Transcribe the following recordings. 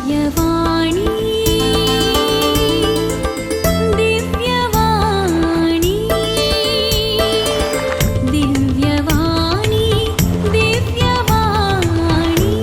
दिव्यवाणी, दिव्यवाणी, दिव्यवाणी, दिव्यवाणी.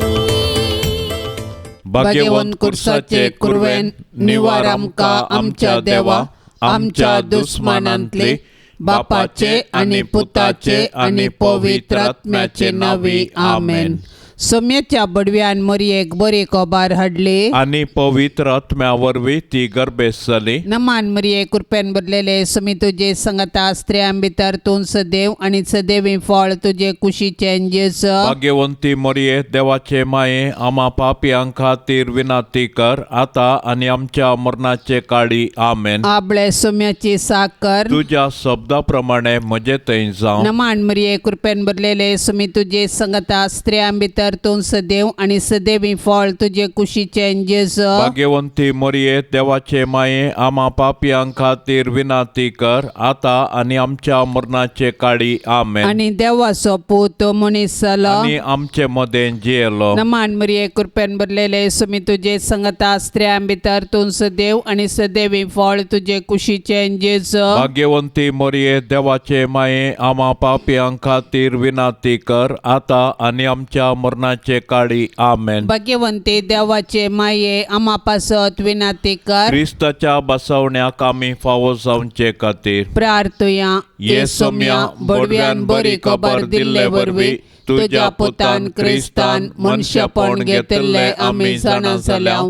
भाग्यवंत कुर्साचे कुरवेन निवार आमकां आमच्या देवा, आमच्या दुस्मानांतले, बापाचे आनी पुताचे आनी पवित्र आत्म्याचे नांवी, आमेन. सोम्याच्या बडव्यान मरयेक बरी खबर हाडली. आनी पवित्र आत्म्या वरवीं ती गर्भेस्त जाली. नमान मरिये, कृपेन भरलेले, सुमी तुजे संगता, स्त्रियां भितर तूं सदैव आनी सदैवी फळ तुजे कुशीचें जेजू. भाग्यवंती मरिये, देवाचे माये, आमा पापयां खातीर विनंती कर, आता आनी आमच्या मरणाचे काळी, आमेन. आबळे सोम्याची साकर. तुज्या शब्दा प्रमाणे म्हजे थंय जावं. नमान मरिये, कृपेन भरलेले, सुमी तुजे संगता, स्त्रियां भितर तूं सदैव आनी सदैवी फळ तुजे कुशीचें जेजू. भाग्यवंती मरिये, देवाचे माये, आमा पापयां खातीर विनंती कर, आता आनी आमच्या मरणाचे काळी, आमेन. आनी देवाचो पूत मनीस जालो. आनी आमचे मदें जियेलो. नमान मरिये, कृपेन भरलेले, सुमी तुजे संगता, स्त्रियां भितर तूं सदैव आनी सदैवी फळ तुजे कुशीचें जेजू. भाग्यवंती मरिये, देवाचे माये, आमा पापयां खातीर विनंती कर, आता आनी आमच्या मरणाचे काळी, आमेन. भाग्यवंती देवाचे माये, आमा पासत विनंती कर. क्रिस्ताच्या बसवण्याक आमी फावो जावचे खातीर प्रार्थुया. ये सोम्या, बडव्यान बरी खबर दिल्ले वरवीं तुज्या पुतान क्रिस्तान मनशेपण घेतिल्लें आमी जाणा जाल्या.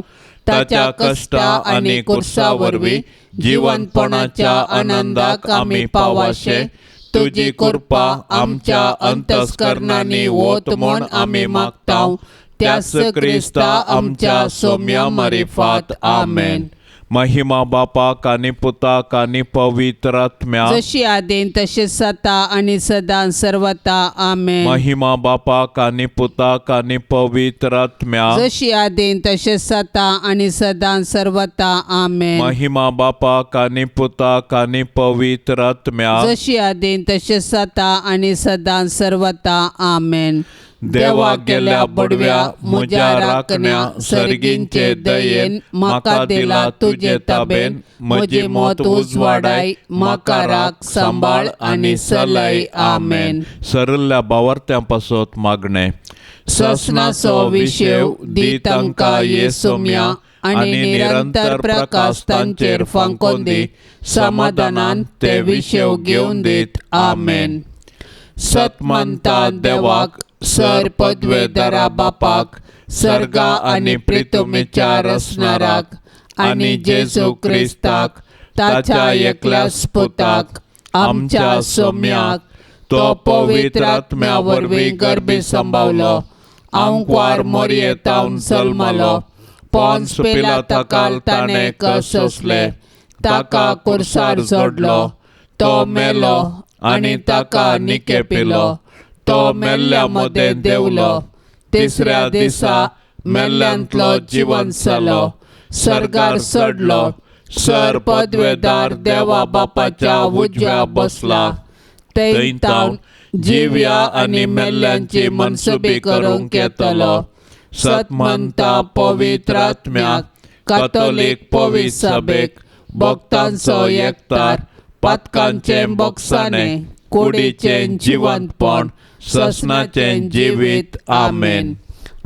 ताच्या कश्टा आनी कुर्सा वरवीं जिवनपणाच्या आनंदाक आमी पावाशे तुजी कृपा आमच्या अंतस्करणांनी वत म्हूण आमी मागता, त्याच क्रिस्ता आमच्या सोम्या मारिफात, आमेन. महिमा बापाक आनी पुताक आनी पवित्र आत्म्याक, जशी आदीन तशी सता आनी सदां सर्वता, आमेन. महिमा बापाक आनी पुताक आनी पवित्र आत्म्याक, जशी आदीन तशी सता आनी सदां सर्वता, आमेन. महिमा बापाक आनी पुताक आनी पवित्र आत्म्याक, जशी आदीन तशी सता आनी सदां सर्वता, आमेन. देवा गेल्या बडव्या म्हज्या राखण्या सर्गींचे दयेन म्हाका दिला तुजे ताबेन, म्हजी मत उजवाडाय, म्हाका राख, सांबाळ आनी सलय, आमेन. सरल्या बावर्त्यां पासत मागणें. ससनाचो विशेव दी तांकां ये सोम्या, आनी निरंतर प्रकाश तांचेर फांकोन दी, समाधानान ते विशेव घेवन दीत, आमेन. सतमंता देवाक, सर पदवेदारा बापाक, सर्गा आनी प्रितुमीच्या रसणाराक, आनी जेजू क्रिस्ताक ताच्या एकल्याच पुताक, आमच्या सोम्याक, तो पवित्र आत्म्या वरवीं गर्भी संभावलो, आंकवार मोरयेतावन जल्मलो, पोन्स पिलाताकाल ताणें कस सोंसले, ताका कुर्सार जोडलो, तो मेलो आनी ताका निकेपिलो, तो मेल्ल्या मदें देंवलो, तिसऱ्या दिसा मेल्ल्यांतलो जिवंत जालो, सर्गार चडलो, सर पदवेदार देवा बापाच्या उजव्या बसला, थंय तावन जिव्या आनी मेल्ल्यांची मनसुबी करूंक येतलो. सतमंता पवित्र आत्म्याक, कातोलीक पवित्र सभेक, भक्तांचो एकतार, पातकांचें बोगसाणें, कुडीचें जिवंतपण, ससनाचें जिवीत, आमेन.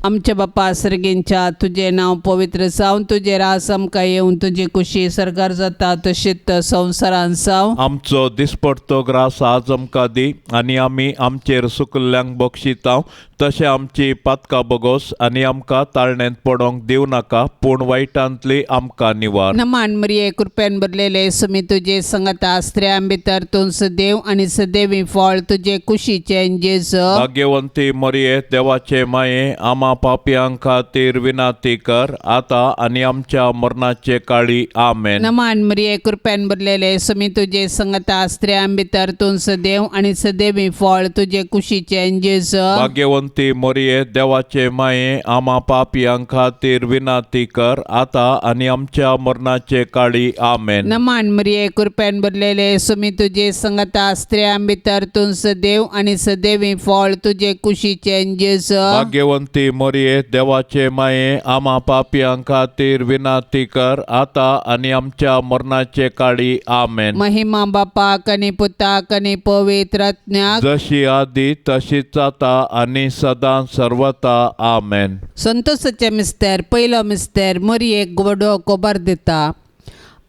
आमच्या बापा सर्गींच्या, तुजें नांव पवित्र जावं, तुजें रास आमकां येवन, तुजी कुशी सरकार जाता तशीच संवसारान जावं. आमचो दिसपडतो ग्रास आज आमकां दी, आनी आमी आमचेर सुकल्ल्यांक बक्षितांव तशें आमची पातकां बगोस, आनी आमकां ताळण्यांत पडोंक दिवं नाका, पूण वायटांतली आमकां निवार. नमान मरिये, कृपेन भरलेले, सुमी तुजे संगता, स्त्रियां भितर तूं सदैव आनी सदैवी फळ तुजे कुशीचें जेजू. भाग्यवंती मरिये, देवाचे माये, आमा पापयां खातीर विनंती कर, आता आनी आमच्या मरणाचे काळी, आमेन. नमान मरिये, कृपेन भरलेले, सुमी तुजे संगता, स्त्रियां भितर तूं सदैव आनी सदैवी फळ तुजे कुशीचें जेजू. भाग्यवंती भाग्यवंती मोरये, देवाचे माये, आमा पापयां खातीर विनाती कर आता आनी आमच्या मरणाचे काळी. आमेन. नमान मरिये, कृपेन भरलेले, सुमी तुजे संगता, स्त्रियां भितर तूं सदैव आनी सदैवी फळ तुजे कुशीचें जेजू. भाग्यवंती मोरये, देवाचे माये, आमा पापयां खातीर विनाती कर आता आनी आमच्या मरणाचे काळी. आमेन. महिमा बापाक आनी पुताक आनी पवित्र आत्म्याक, जशी आदी तशीच आता आनी सदां सर्वता. आमेन. संतोषाचे मिस्तेर. पयलो मिस्तेर. मरयेक गोडो कोबर दिता.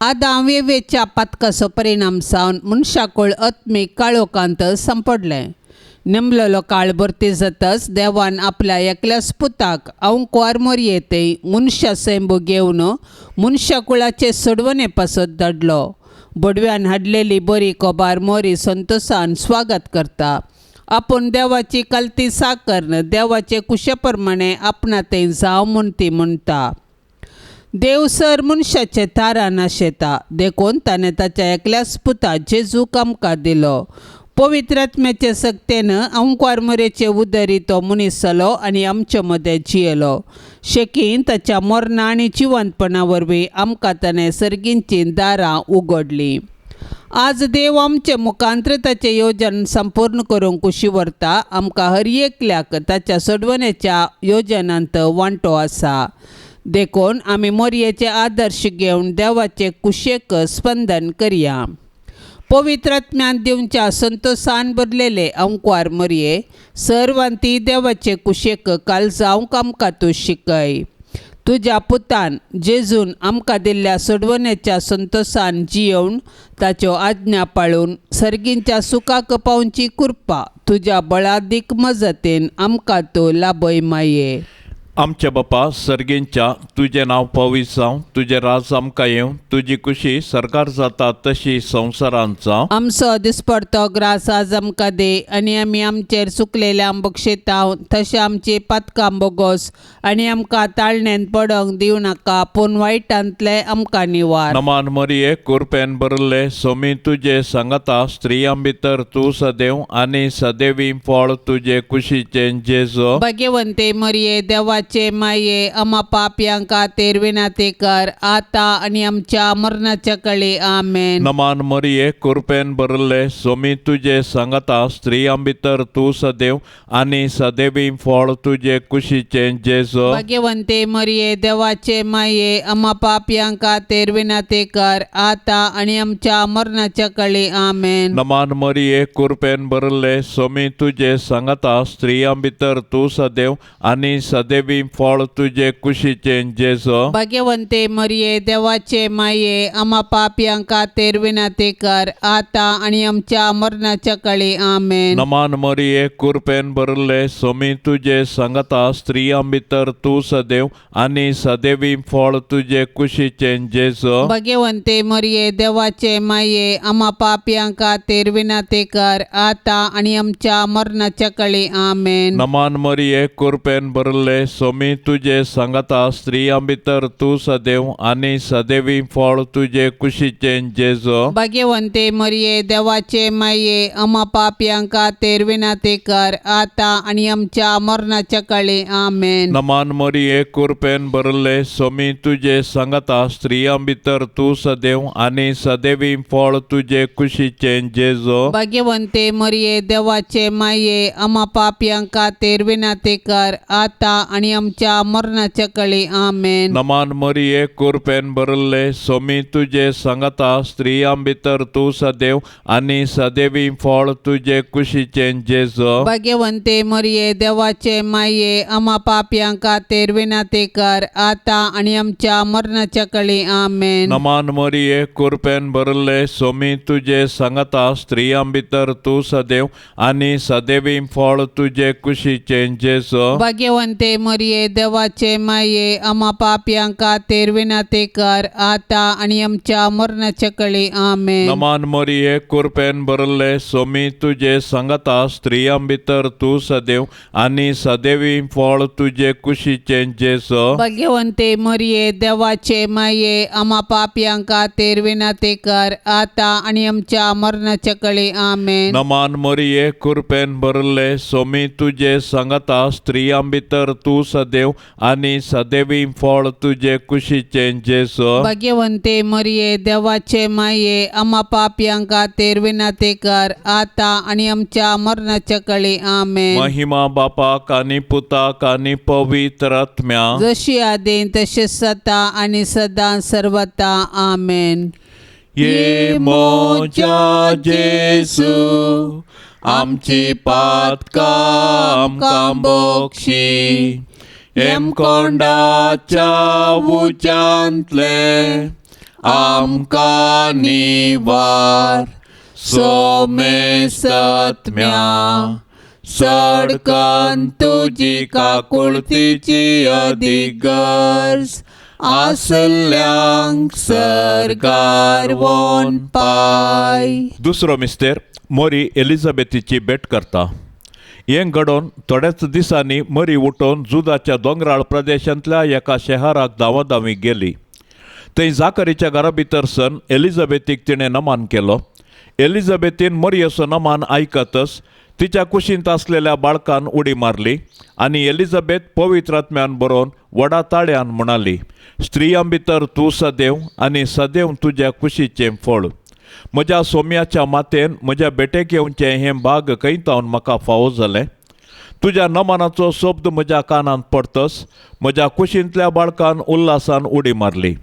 आदां वेवेच्या पातकाचो परिणाम जावन मनशाकूळ आत्मीक काळोखांत सांपडलें. नेमलेलो काळ भरती जातच देवान आपल्या एकल्याच पुताक अंकुवार मोरये मनशा सैंबू घेवन मनशाकुळाचे सोडवणे पासत धाडलो. बडव्यान हाडलेली बरी कोबार मोरी संतोषान स्वागत करता. आपूण देवाची कलती साकर्न देवाचे कुशे प्रमाणे आपणा थंय जावं म्हूण ती म्हणटा. देव सर मनशाचे तारा नाशेता, देखून ताणें ताच्या एकल्याच पुता जेजूक आमकां दिलो. पवित्र आत्म्याचे सक्तेन अंकुवार मोरेचे उदरी तो मनीस जालो आनी आमचे मदें जियेलो. शेकीन ताच्या मरणा आनी जिवंतपणा वरवीं आमकां ताणें सर्गींचीं दारां उगडलीं. आज देव आमचे मुखांत्र ताचें योजन संपूर्ण करूंक कुशी व्हरता. आमकां हर एकल्याक ताच्या सोडवणेच्या योजनांत वांटो आसा, देखून आमी मोरयेचे आदर्श घेवन देवाचे कुशेक स्पंदन करया. पवित्र आत्म्यान दिवच्या संतोषान भरलेले अंकुवार मोरये, सर्वांती देवाचे कुशेक काल जावंक आमकां तूं शिकय. तुज्या पुतान जेजून आमकां दिल्ल्या सोडवणेच्या संतोषान जियोवन ताच्यो आज्ञा पाळून सर्गींच्या सुखाक पावची कृपा तुज्या बळादीक मजतीन आमकां तूं लाभय माये. आमच्या बापा सर्गींच्या, तुजें नांव पवित्र जावं, तुजें राज आमकां येवं, तुजी कुशी सरकार जाता तशी संवसारांत जावं. आमचो दिसपडतो ग्रास आज आमकां दी आनी आमी आमचेर चुकलेल्या बक्षिताव तशें आमची पातकां बोगोस आनी आमकां ताळण्यांत पडोंक दिवं नाका, पूण वायटांतलें आमकां निवार. नमान मरिये, कुरपेन भरले, सोमी तुजे सांगता, स्त्रियां भितर तूं सदैव आनी सदैवी फळ तुजे कुशीचें जेजो. भाग्यवंते मरिये, देवाचे माये, आमा पापयांक खातीर विनाती कर आता आनी आमच्या मरणाच्या कळी. आमेन. नमान मरिये, कुरपेन भरले, सोमी तुजे सांगता, स्त्रियां भितर तूं सदैव आनी सदैवी फळ तुजे कुशीचें जेजो. भाग्यवंते मरिये, देवाचे माये, आमा पापयांक खातीर विनाती कर आता आनी आमच्या मरणाच्या कळी. आमेन. नमान मरिये, कुरपेन भरले, सोमी तुजे सांगता, स्त्रियां भितर तूं सदैव आनी सदैवी फळ तुजे कुशीचें जेजो. भाग्यवंते मरिये, देवाचे माये, आमा पापयांक खातीर विनाती कर आता आनी आमच्या मरणाच्या कळी. आमेन. नमान मरिये, कुरपेन भरले, सोमी तुजे सांगता, स्त्रियां भितर तूं सदैव आनी सदैवी फळ तुजे कुशीचें जेजो. भाग्यवंते मरिये, देवाचे माये, आमा पापयांक खातीर विनाती कर आता आनी आमच्या मरणाच्या कळी. आमेन. नमान मरिये, कुरपेन भरले, सोमी तुजे सांगता, स्त्रियां भितर तूं सदैव आनी सदैवी फळ तुजे कुशीचें जेजो. भाग्यवंते मरिये, देवाचे माये, आमा पापयांक खातीर विनाती कर आता आनी आमच्या मरणाच्या कळी. आमेन. नमान मरिये, कुरपेन भरले, सोमी तुजे सांगता, स्त्रियां भितर तूं सदैव आनी सदैवी फळ तुजे कुशीचें जेजो. भाग्यवंते मरिये, देवाचे माये, आमा पापयांक खातीर विनाती कर आता आनी आमच्या मरणाच्या कळी. आमेन. नमान मरिये, कुरपेन भरले, सोमी तुजे सांगता, स्त्रियां भितर तूं सदैव आनी सदैवी फळ तुजे कुशीचें जेजो. भाग्यवंते मरिये, देवाचे माये, आमा पापयांक खातीर विनाती कर आता आनी आमच्या मरणाच्या कळी. आमेन. नमान मरिये, कुरपेन भरले, सोमी तुजे सांगता, स्त्रियां भितर तूं सदैव आनी सदैवी फळ तुजे कुशीचें जेजो. भाग्यवंते मरिये, मरिये देवाचे माये आमा पापयां खातीर विनंती कर आतां आनी आमच्या मरणाच्या कळी. आमेन. नमान मरिये, कुरपेन भरले, सोमी तुजे सांगाता, स्त्रियां भितर तूं सदैव आनी सदैवी फळ तुजे कुशीचें जेजू. भाग्यवंते मरिये देवाचे माये आमा पापयां खातीर विनंती कर आतां आनी आमच्या मरणाच्या कळी. आमेन. नमान मरिये, कुरपेन भरले, सोमी तुजे सांगाता, स्त्रियां भितर तूं सदैव आनी सदैवी फळ तुजे कुशीचें जेजू. भाग्यवंते मरिये देवाचे माये आमा पापयां खातीर विनंती कर आतां आनी आमच्या मरणाच्या कळी. आमेन. महिमा बापाक आनी पुताक आनी पवित्र आत्म्या. जशी आदी तशी सता आणि सदा सर्वता. आमेन. ये मोजा जेसू, आमची पातकां आमकां बक्षी, हेमकोंडाच्या उज्यांतले आमकां निवार, सोमेसत्म्या सडकन तुजी काकुळतीची अदीक गरज आसल्यांक सरकार वोन पाय. दुसरो मिस्तेर, मोरी एलिझाबेथीची भेट करता. हें घडोवन थोड्याच दिसांनी मरी उठोवन जुदाच्या दोंगराळ प्रदेशांतल्या एका शहराक धांवाधांवी गेली. थंय जाकरीच्या घरा भितर सन एलिझाबेथीक तिणें नमान केलो. एलिझाबेथीन मरियेचो नमान आयकतच तिच्या कुशींत आसलेल्या बाळकान उडी मारली आनी एलिझाबेथ पवित्र आत्म्यान बरोवन व्हडा ताळ्यान म्हणाली, स्त्रियां भितर तूं सदैव आनी सदैव तुज्या कुशीचें फळ. म्हज्या सोम्याच्या मातेन म्हज्या भेटेक येवचें हें भाग खंय तावन म्हाका फावो जालें? तुज्या नमनाचो शब्द म्हज्या कानांत पडतच म्हज्या कुशींतल्या बाळकान उल्हासान उडी मारली.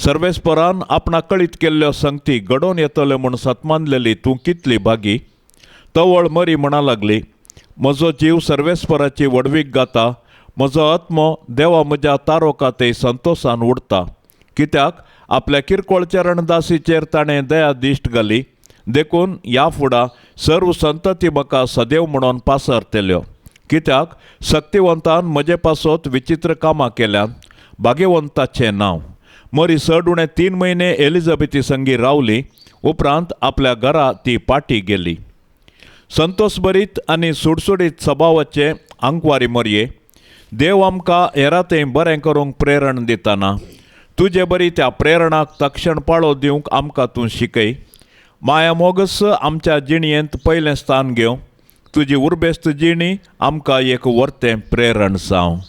सर्वेस्परान आपणाक कळीत केल्ल्यो संगती घडोवन येतल्यो म्हूण सतमानलेली तूं कितली भागी! तवळ मरी म्हणा लागली, म्हजो जीव सर्वेस्पराची व्हडवीक गाता, म्हजो आत्मो देवा म्हज्या तारोका ते संतोशान उडता, कित्याक आपल्या किरकोळ चरणदासीचेर ताणें दया दिश्ट घाली. देखून ह्या फुडा सर्व संतती म्हाका सदैव म्हणून पासरतल्यो, कित्याक सक्तिवंतान म्हजे पासत विचित्र कामां केल्यात. भाग्यवंताचें नांव. मरी चड उणें 3 म्हयने एलिझाबेथी संगी रावली. उपरांत आपल्या घरा ती पाटी गेली. संतोषभरीत आनी सुडसुडीत सभावाचे आंकवारी मरये, देव आमकां हेरांतय बरें करूंक प्रेरण दितना तुजे बरी त्या प्रेरणाक तक्षण पाळो दिवंक आमकां तूं शिकय. माया मोगस आमच्या जिणयेंत पयलें स्थान घेवं. तुजी उर्बेस्त जिणी आमकां एक वर्तें प्रेरण जावं.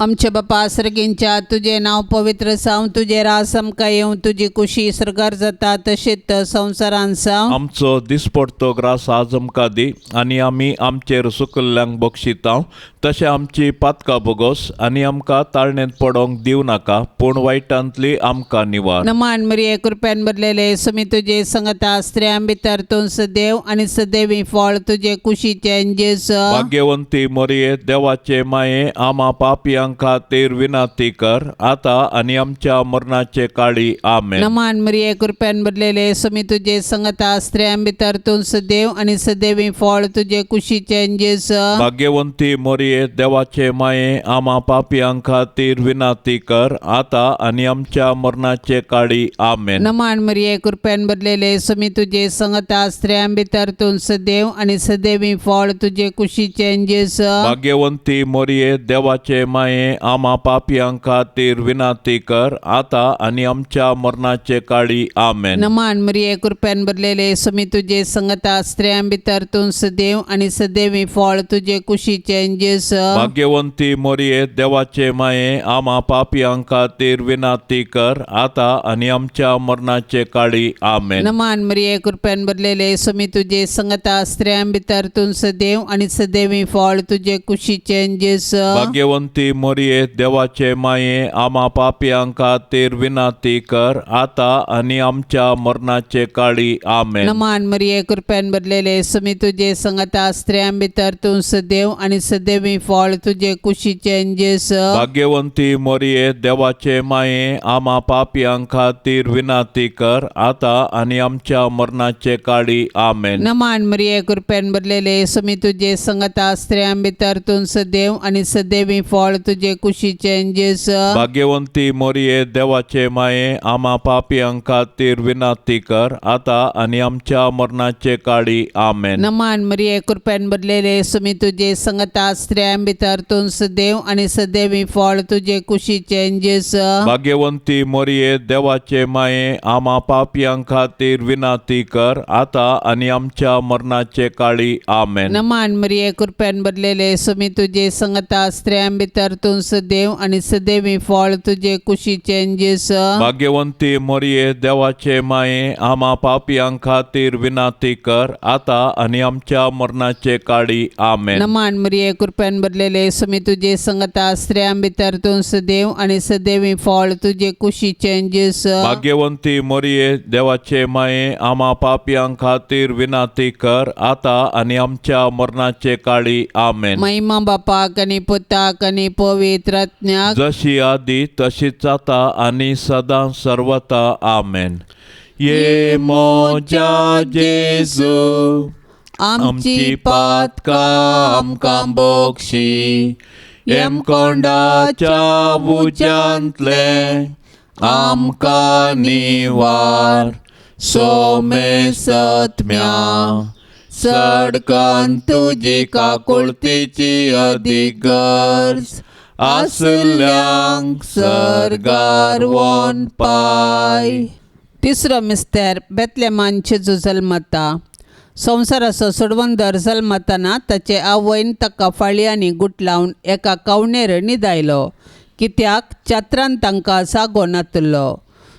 आमच्या बापा सर्गींच्या, तुजें नांव पवित्र जावं, तुजें रास आमकां येवं, तुजी कुशी सर्गार जाता तशेंच संवसारान जावं. आमचो दिसपडतो ग्रास आज आमकां दी आनी आमी आमचेर सुकल्ल्यांक बक्षिता तशें आमची पातकां बोगोस आनी आमकां ताळणेंत पडोंक दिवं नाका, पूण वायटांतली आमकां निवार. नमान मरिये, कृपेन भरलेले, सुमी तुजे संगता, स्त्रियां भितर तूं सदैव आनी सदैवी फळ तुजे कुशीचें जेजू. भाग्यवंती मरिये, देवाचे माये, आमा पापयां खातीर विनंती कर आता आनी आमच्या मरणाचे काळी. आमेन. नमान मरिये, कृपेन भरलेले, सुमी तुजे संगता, स्त्रियां भितर तूं सदैव आनी सदैवी फळ तुजे कुशीचें जेजू. भाग्यवंती मरिये, देवाचे माये, आमा पापयां खातीर विनंती कर आता आनी आमच्या मरणाचे काळी. आमेन. नमान मरिये, कृपेन भरलेले, सुमी तुजे संगता, स्त्रियां भितर तूं सदैव आनी सदैवी फळ तुजे कुशीचें जेजू. भाग्यवंती मरिये, देवाचे माये, आमा पापयां खातीर विनंती कर आता आनी आमच्या मरणाचे काळी. आमेन. नमान मरिये, कृपेन भरलेले, सुमी तुजे संगता, स्त्रियां भितर तूं सदैव आनी सदैवी फळ तुजे कुशीचें जेजू. भाग्यवंती मरिये, देवाचे माये, आमा पापयां खातीर विनंती कर आता आनी आमच्या मरणाचे काळी. आमेन. नमान मरिये, कृपेन भरलेले, सुमी तुजे संगता, स्त्रियां भितर तूं सदैव आनी सदैवी फळ तुजे कुशीचें जेजू. भाग्यवंती मरिये, देवाचे माये, आमा पापयां खातीर विनंती कर आता आनी आमच्या मरणाचे काळी. आमेन. नमान मरिये, कृपेन भरलेले, सुमी तुजे संगता, स्त्रियां भितर तूं सदैव आनी सदैवी फळ तुजे कुशीचें जेजू. भाग्यवंती मरिये, देवाचे माये, आमा पापयां खातीर विनंती कर आता आनी आमच्या मरणाचे काळी. आमेन. नमान मरिये, कृपेन भरलेले, सुमी तुजे संगता, स्त्रियां भितर तूं सदैव आनी सदैवी फळ तुजे तुजे कुशीचें जेजू. भाग्यवंती मोरये देवाचे माये, आमा पापयां खातीर विनंती कर आता आनी आमच्या मरणाचे काळी. आमेन. नमान मरिये, कृपेन भरलेले, सुमी तुजे संगता, स्त्रियां भितर तूं सदैव आनी सदैवी फळ तुजे कुशीचें जेजू. भाग्यवंती मोरये देवाचे माये, आमा पापयां खातीर विनंती कर आता आनी आमच्या मरणाचे काळी. आमेन. नमान मरिये, कृपेन भरलेले, सुमी तुजे संगता, स्त्रियां भितर तूं सदैव आनी सदैवी फळ तुजे कुशीचें जेजू. भाग्यवंती मोरये देवाचे माये, आमा पापयां खातीर विनंती कर आता आनी आमच्या मरणाचे काळी. आमेन. नमान मरिये, कृपेन भरलेले, सुमी तुजे संगता, स्त्रियां भितर तूं सदैव आनी सदैवी फळ तुजे कुशीचें जेजू. भाग्यवंती मोरये देवाचे माये, आमा पापयां खातीर विनंती कर आता आनी आमच्या मरणाचे काळी. आमेन. महिमा बापाक आनी पुताक आनी पवित्र आत्म्याक, जशी आदी तशीच आता आनी सदां सर्वता. आमेन. ये मोजा जेजू, आमची पातकां आमकां बोक्षी, येमकोंडाच्या उज्यांतले आमकां निवार, सोमे सत्म्या सडकान तुजी काकुळतीची अदीक गरज आसल्यांक सर्गार वन पाय. तिसरो मिस्तेर, बेतलेमान जेजू जल्मता. संवसाराचो सोडवंदर जल्मतना ताचे आवयन ताका फाळयांनी गुटलावन एका कवणेर न्हिदायलो, कित्याक चात्रान तांकां जागो नातलो.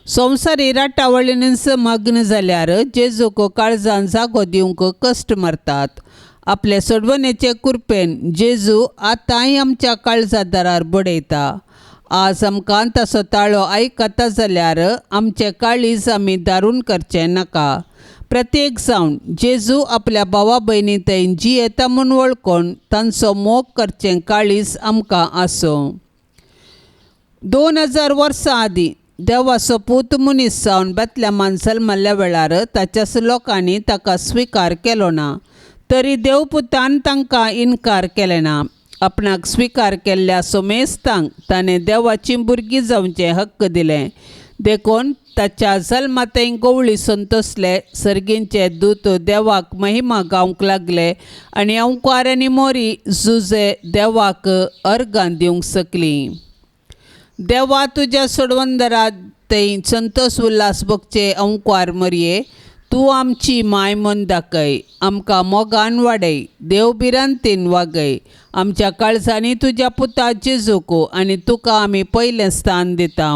संवसारी राटावळीनच मग्न जाल्यार जेजूक काळजान जागो दिवंक कश्ट मारतात. आपले सोडवणेचे कुरपेन जेजू आतांय आमच्या काळजा दारार बडयता. आज आमकां ताचो ताळो आयकता जाल्यार आमचें काळीज आमी दारून करचें नाका. प्रत्येक जावन जेजू आपल्या भावा भयणी थंय जियेता म्हूण वळखून तांचो मोग करचें काळीज आमकां आसूं. 2000 वर्सां आदीं देवाचो पूत मनीस जावन बेतलेमान जल्मल्ल्या वेळार ताच्याच लोकांनी ताका स्विकार केलो ना, तरी देवपुतान तांकां इनकार केले ना. आपणाक स्विकार केल्ल्या सोमेस्तांक ताणें देवाचीं भुरगीं जावचें हक्क दिलें. देखून ताच्या जल्माथंय गवळी संतोसले, सर्गींचे दूत देवाक महिमा गावंक लागले आनी अंकार आनी मोरी जुजे देवाक अर्गां दिवंक शकलीं. देवा तुज्या सोडवंदरात थंय संतोष उल्हास भोगचे अंकार मरये, तूं आमची माय म्हूण दाखय, आमकां मोगान वाडय, देव भिरांतीन वागय, आमच्या काळजांनी तुज्या पुता जेजूक आनी तुका आमी पयलें स्थान दिता.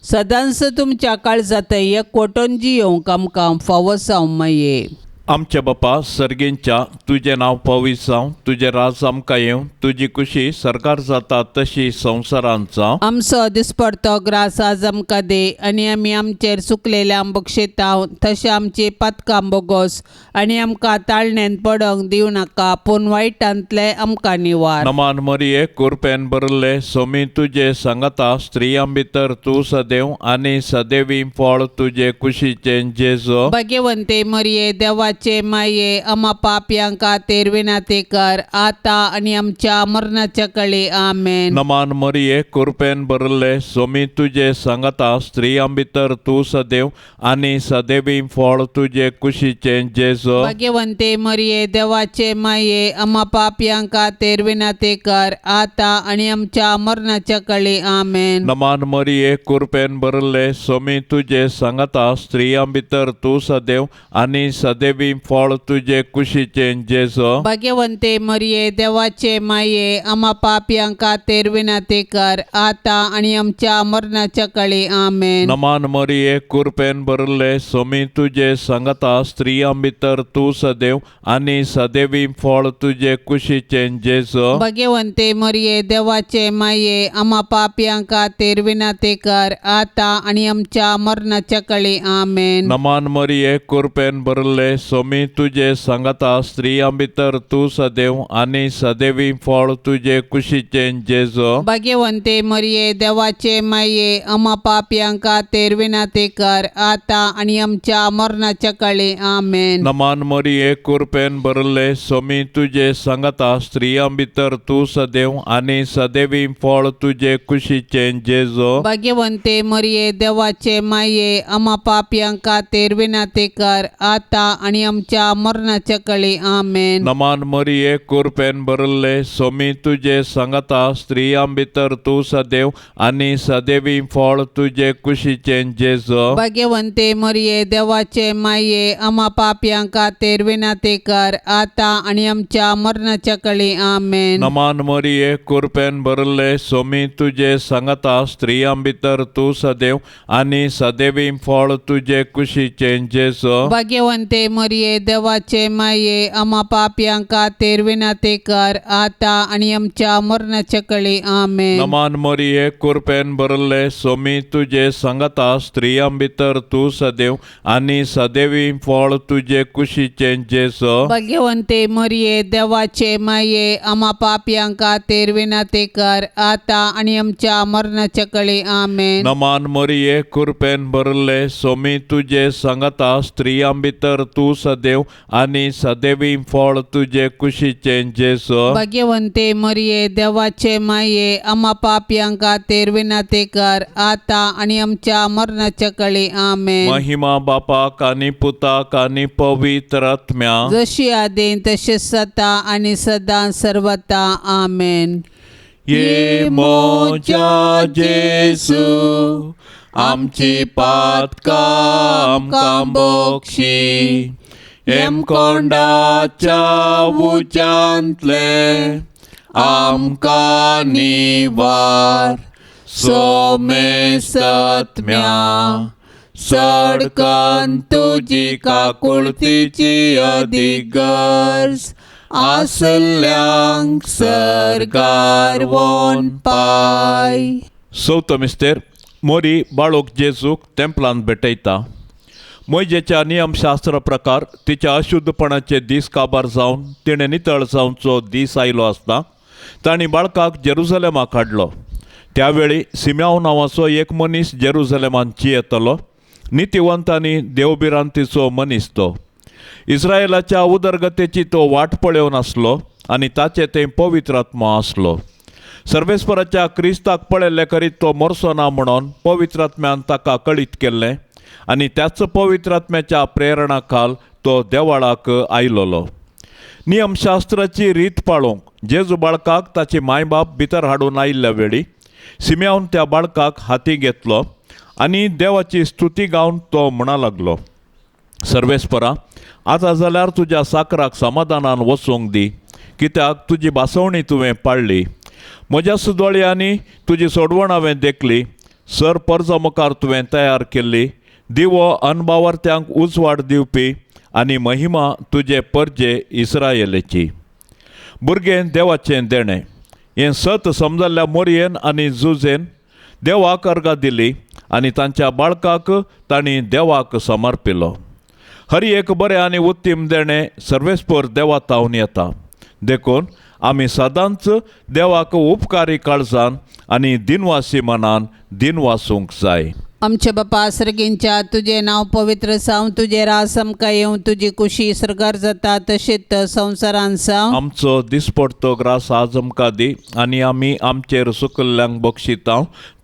सदांच तुमच्या काळजांत एकवटून जियोवंक आमकां फावो जावं माये. आमच्या बापा सर्गींच्या, तुजें नांव पवित्र जावं, तुजें राज आमकां येवं, तुजी खुशी सरकार जाता तशी संवसारांत जावं. आमचो दिसपडतो ग्रास आज आमकां दी आनी आमी आमचेर चुकलेल्या बक्षेता तशें आमची पातकां बोगोस आनी आमकां ताळण्यांत पडोंक दिवं नाका, पूण वायटांतले आमकां निवार. नमान मरिये, कुरपेन भरले, सोमी तुजे सांगाता, स्त्रियां भितर तूं सदैव आनी सदैवी फळ तुजे कुशीचें जेजो. भाग्यवंते मरिये, देवाचे माये, आमा पापयांक खातीर विनंती कर आता आनी आमच्या मरणाच्या कळे. आमेन. नमान मरिये, कुरपेन भरले, सोमी तुजे सांगाता, स्त्रियां भितर तूं सदैव आनी सदैवी फळ तुजे कुशीचें जेजो. भाग्यवंते मरिये, देवाचे माये, आमा पापयांक खातीर विनंती कर आता आनी आमच्या मरणाच्या कळे. आमेन. नमान मरिये, कुरपेन भरले, सोमी तुजे सांगाता, स्त्रियां भितर तूं सदैव आनी सदैवी फळ तुजे कुशीचें जेजो. भाग्यवंते मरिये, देवाचे माये, आमा पापयांक खातीर विनंती कर आता आनी आमच्या मरणाच्या कळे. आमेन. नमान मरिये, कुरपेन भरले, सोमी तुजे सांगाता, स्त्रियां भितर तूं सदैव आनी सदैवी फळ तुजे कुशीचें जेजो. भाग्यवंते मरिये, देवाचे माये, आमा पापयांक खातीर विनंती कर आता आनी आमच्या मरणाच्या कळे. आमेन. नमान मरिये, कुरपेन भरले, सोमी सोमी तुजे सांगाता स्त्रियां भितर तूं सदैव आनी सदैवी फळ तुजे कुशीचें जेजो. भाग्यवंते मरिये देवाचे माये, आम्हा पापयांक खातीर विनंती कर, आता आनी आमच्या मरणाच्या काळी. आमेन. नमान मरिये, कुरपेन भरले, सोमी तुजे सांगाता स्त्रियां भितर तूं सदैव आनी सदैवी फळ तुजे कुशीचें जेजो. भाग्यवंते मरिये देवाचे माये, आम्हा पापयांक खातीर विनंती कर, आता आनी आमच्या मरणाच्या काळी. आमेन. नमान मरिये, कुरपेन भरले, सोमी तुजे सांगाता स्त्रियां भितर तूं सदैव आनी सदैवी फळ तुजे कुशीचें जेजो. भाग्यवंते मरिये देवाचे माये, आम्हा पापयांक खातीर विनंती कर, आता आनी आमच्या मरणाच्या काळी. आमेन. नमान मरिये, कुरपेन भरले, सोमी तुजे सांगाता स्त्रियां भितर तूं सदैव आनी सदैवी फळ तुजे कुशीचें जेजो. भाग्यवंते मरिये देवाचे माये, आम्हा पापयांक खातीर विनंती कर, आता आनी आमच्या मरणाच्या काळी. आमेन. नमान मरिये, कुरपेन भरले, सोमी तुजे सांगाता स्त्रियां भितर तूं सदैव आनी सदैवी फळ तुजे कुशीचें जेजो. भाग्यवंते मरिये देवाचे माये, आम्हा पापयांक खातीर विनंती कर, आता आनी आमच्या मरणाच्या काळी. आमेन. नमान मरिये, कुरपेन भरले, सोमी तुजे सांगाता स्त्रियां भितर तूं सदैव आनी सदैवी फळ तुजे कुशीचें जेजो. भाग्यवंते मरिये देवाचे माये, आम्हा पापयांक खातीर विनंती कर, आता आनी आमच्या मरणाच्या काळी. आमेन. महिमा बापाक आनी पुताक आनी पवित्र आत्म्या. जशी आदीं तशें सता आनी सदां सर्वता. आमेन. ये मोजा जेसू, आमची पातकां आमकां बक्षी, हेमकोंडाच्या उज्यांतले आमकां निवार, सोमेसत्म्या सडकन तुजी काकुळतीची अदीक गरज आसल्यांक सरकार वोन पाय. चवथो मिस्तेर. मोरी बाळूक जेजूक तेंपलान भेटयता. मोयजेच्या नियमशास्त्र प्रकार तिच्या अशुद्धपणाचे दीस काबार जावन तिणें नितळ जावचो दीस आयलो आसता तांणी बाळकाक जेरुजलेमाक हाडलो. त्यावेळी सिम्याव नांवाचो एक मनीस जेरुजलेमान जियेतलो. नितिवंत आनी देवभिरांतीचो मनीस तो. इस्रायलाच्या उदरगतेची तो वाट पळोवन आसलो आनी ताचे थंय पवित्र आत्मो आसलो. सर्वेस्पराच्या क्रिस्ताक पळयल्ले करीत तो मरचो ना म्हणून पवित्र आत्म्यान ताका कळीत केल्लें आनी त्याच पवित्र आत्म्याच्या प्रेरणा खाल तो देवाळाक आयलोलो. नियमशास्त्राची रीत पाळोवंक जेजू बाळकाक ताची मायबाप भितर हाडून आयिल्ल्या वेळी सिम्यावन त्या बाळकाक हाती घेतलो आनी देवाची स्तुती गावन तो म्हणा लागलो, सर्वेस्परा, आतां जाल्यार तुज्या साकराक समाधानान वचूंक दी, कित्याक तुजी भासवणी तुवें पाळ्ळी. म्हज्या सुदोळयांनी तुजी सोडवण हांवें देखली, सर परजा मुखार तुवें तयार केल्ली दिवो अनबावर्त्यांक उजवाड दिवपी आनी महिमा तुजे परजे इस्रायलाची. भुरगें देवाचें देणें हें सत समजल्ल्या मोरयेन आनी जुजेन देवाक अर्गां दिली आनी तांच्या बाळकाक तांणी देवाक समर्पिलो. हर एक बरें आनी उत्तीम देणें सर्वेस्पर देवा तावन येता, देखून आमी सदांच देवाक उपकारी काळजान आनी दिनवासी मनान दिनवासूंक जाय. आमच्या बापा सर्गींच्या, तुजें नांव पवित्र जावं, तुजें राज आमकां येवं, तुजी कुशी सर्गार जाता तशेंच संवसारान जावं. आमचो दिसपडतो ग्रास आज आमकां दी आनी आमी आमचेर सुकल्ल्यांक बक्षिता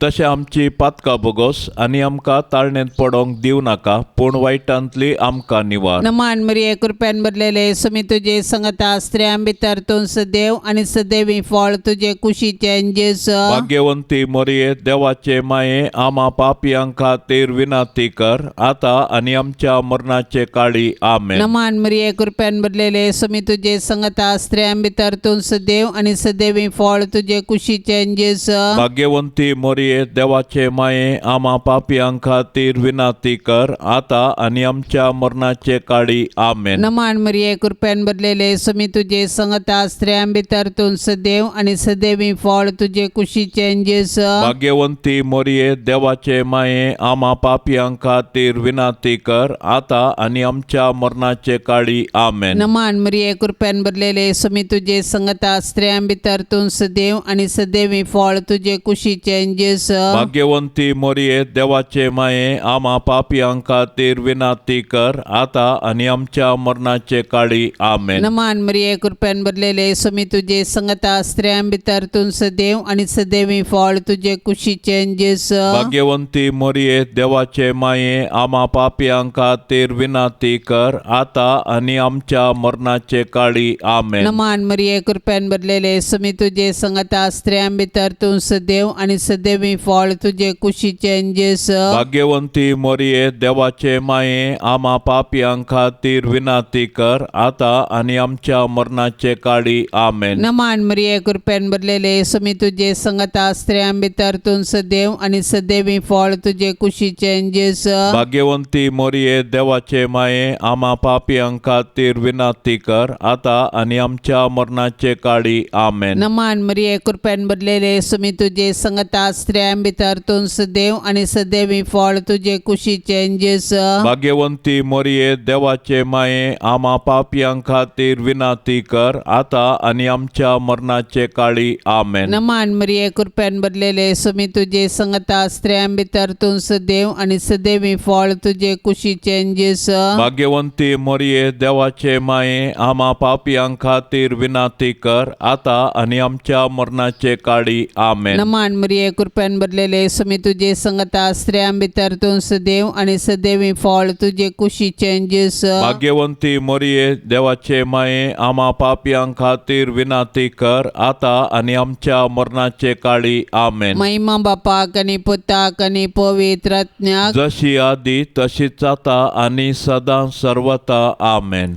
तशें आमची पातकां बोगोस आनी आमकां ताळणेंत पडोंक दिवं नाका, पूण वायटांतली आमकां निवार. नमान मरिये, कृपेन भरलेले, सुमी तुजे संगता, स्त्रियां भितर तूं सदैव आनी सदैवी फळ तुजे कुशीचें जेजू. भाग्यवंती मोरये, देवाचे माये, आमा पापयां खातीर विनंती कर, आतां आनी आमच्या मरणाचे काळी. आमेन. नमान मरिये, कृपेन भरलेले, सुमी तुजे संगता, स्त्रियां भितर तूं सदैव आनी सदैवी फळ तुजे कुशीचें जेजू. भाग्यवंती मोरये, देवाचे माये, आमा पापयां खातीर विनंती कर, आतां आनी आमच्या मरणाचे काळी. आमेन. नमान मरिये, कृपेन भरलेले, सुमी तुजे संगता, स्त्रियां भितर तूं सदैव आनी सदैवी फळ तुजे कुशीचें जेजू. भाग्यवंती मोरये, देवाचे माये, माये, आमा पापयां खातीर विनंती कर आता आनी आमच्या मरणाचे काळी. आमेन. नमान मरिये, कृपेन भरलेले, सुमी तुजे संगता, स्त्रियां भितर तूं सदैव आनी सदैवी फळ तुजे कुशीचें जेजू. भाग्यवंती मोरये, देवाचे माये, आमा पापयां खातीर विनंती कर आता आनी आमच्या मरणाचे काळी. आमेन. नमान मरिये, कृपेन भरलेले, सुमी तुजे संगता, स्त्रियां भितर तूं सदैव आनी सदैवी फळ तुजे कुशीचें जेजू. भाग्यवंती मोरये, देवाचे माये, आमा पापयां खातीर विनंती कर आता आनी आमच्या मरणाचे काळी. आमेन. नमान मरिये, कृपेन भरलेले, सुमी तुजे संगता, स्त्रियां भितर तूं सदैव आनी सदैवी फळ तुजे कुशीचें जेजू. भाग्यवंती मोरये, देवाचे माये, आमा पापयां खातीर विनंती कर आता आनी आमच्या मरणाचे काळी. आमेन. नमान मरिये, कृपेन भरलेले, सुमी तुजे संगता, स्त्रियां भितर तूं सदैव आनी सदैवी फळ तुजे कुशीचें जेजू. भाग्यवंती मोरये, देवाचे माये, आमा पापयां खातीर विनंती कर आता आनी आमच्या मरणाचे काळी. आमेन. नमान मरिये, कृपेन भरलेले, सुमी तुजे संगता, स्त्रियां भितर तूं सदैव आनी सदैवी फळ तुजे कुशीचें जेजू. भाग्यवंती मोरये, देवाचे माये, आमा पापयां खातीर विनंती कर आता आनी आमच्या मरणाचे काळी. आमेन. नमान मरिये, कृपेन भरलेले, सुमी तुजे संगता, स्त्रियां भितर तूं सदैव आनी सदैवी फळ तुजे कुशीचें जेजू. भाग्यवंती मोरये, देवाचे माये, आमा पापयां खातीर विनंती कर आता आनी आमच्या मरणाचे काळी. आमेन. नमान मरिये, कृपेन भरलेले, सुमी तुजे संगता, स्त्रियां भितर तूं सदैव आनी सदैवी फळ तुजे कुशीचें जेजू. भाग्यवंती मोरये, देवाचे माये, आमा पापयां खातीर विनंती कर आता आनी आमच्या मरणाचे काळी. आमेन. महिमा बापाक आनी पुताक आनी पवित्र आत्म्याक. जशी आदी तशीच आता आनी सदां सर्वता. आमेन.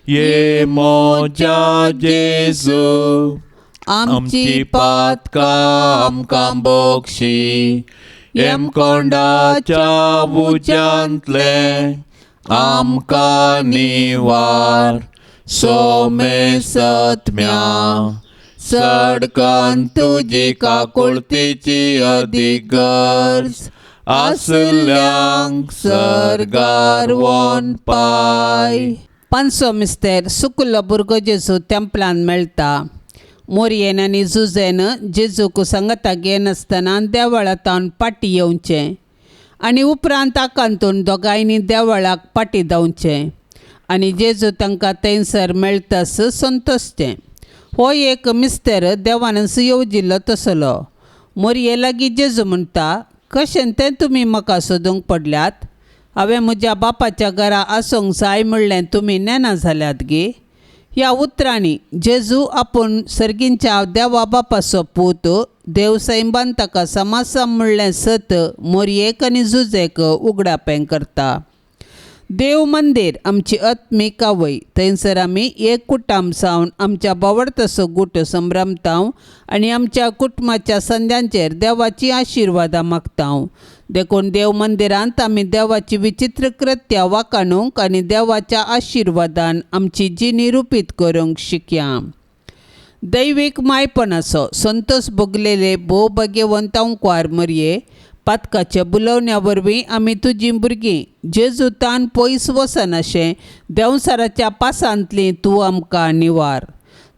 ये मोजा जेजू, आमची पातकां आमकां बोक्षी, येमकोंडाच्या उज्यांतले आमकां निवार, सोमे सत्म्या सडकन तुजी काकुळतीची अदीक गरज आसल्यांक सर्गार वोन पाय. पांचसो मिस्तेर सुकुल्लो भुरगो जेजू तेंपलान मेळटा. मोरयेन आनी जुजेन जेजूक सांगाता घेनासतना देवळांतावन फाटीं येवचें आनी उपरांत आकांतून दोगांयनी देवळाक फाटीं धांवचें आनी जेजू तांकां थंयसर मेळटास संतोशचें. हो एक मिस्तेर देवानच येवजिल्लो तसलो. मोरये लागीं जेजू म्हणटा, कशें तें तुमी म्हाका सोदूंक पडल्यात? हांवें म्हज्या बापाच्या घरा आसूंक जाय म्हणलें तुमी नेणा जाल्यात गे? ह्या उतरांनी जेजू आपूण सर्गींच्या देवा बापाचो पूत, देव सैंबान ताका समासा म्हणलें सत मोरयेक आनी जुजेक उगडापें करता. देव मंदीर आमची आत्मीक आवय, थंयसर आमी एक कुटाम जावन आमच्या बावडतसो गुट संभ्रमता आनी आमच्या कुटुंबाच्या संद्यांचेर देवाची आशिर्वादां मागता. देखून देव मंदिरांत आमी देवाची विचित्र कृत्या वाखाणूंक आनी देवाच्या आशिर्वादान आमची जिणी रुपीत करूंक शिकया. दैवीक मायपणाचो संतोष भोगलेले भोव भाग्यवंत अंकवार मरये, पातकाच्या बुलोवण्या वरवीं आमी तुजीं भुरगीं जेजू तान पयस वचनाशें देंवसाराच्या पासांतली तूं आमकां निवार.